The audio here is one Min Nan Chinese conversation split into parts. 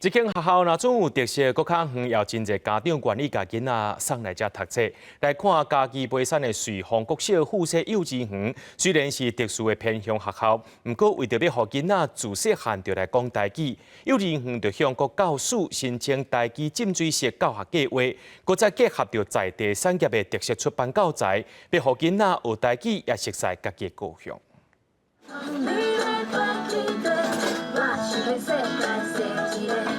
這間學校若總有特色，閣較遠，也有真濟家長願意共囡仔送來遮讀冊。來看嘉義梅山的瑞芳國小附設幼稚園，雖然是特殊的偏鄉學校，毋過為著欲予囡仔自細漢就來講台語，幼稚園就向國教署申請台語浸水式教學計劃，閣再結合著在地產業的特色出版教材，欲予囡仔學台語，也熟悉家己的故鄉。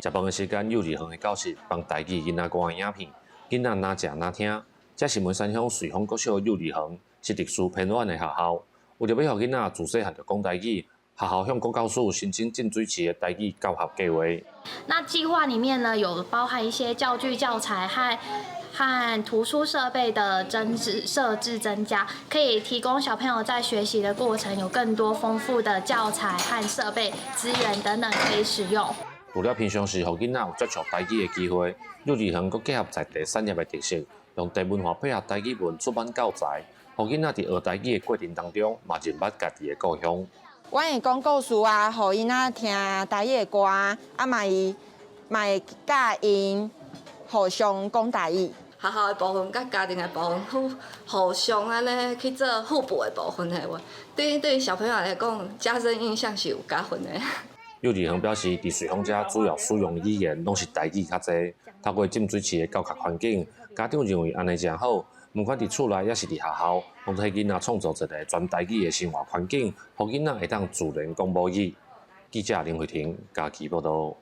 食飯的時間，幼稚園的教室放台語囡仔歌的影片，囡仔若食若聽。這是梅山鄉瑞芳國小幼稚園，是特殊偏遠的學校。為著欲予囡仔自細漢就講台語，學校向國教署申請浸水式的台語教學計劃。那計劃裡面呢，有包含一些教具教材和圖書設備的增置設置增加，可以提供小朋友在學習的過程有更多豐富的教材和設備資源等等可以使用。除了平常時予囡仔有接觸台語的機會，幼稚園閣結合在地產業的特色，用茶文化配合台語文出版教材，予囡仔佇學台語的過程當中，嘛認捌家己的故鄉。阮會講故事啊，予囡仔聽台語的歌，啊嘛會嘛會教𪜶互相講台語。學校的部分佮家庭的部分互互相按呢去做互補的部分的話，對小朋友來講，加深印象是有加分的。幼稚園表示，佇瑞芳遮主要使用的語言攏是台語較濟。透過浸水式的教學環境，家長認為按呢誠好。毋管佇厝內抑是佇學校，攏替囡仔創造一個全台語的生活環境，予囡仔會當自然講母語。記者林慧婷嘉義報導。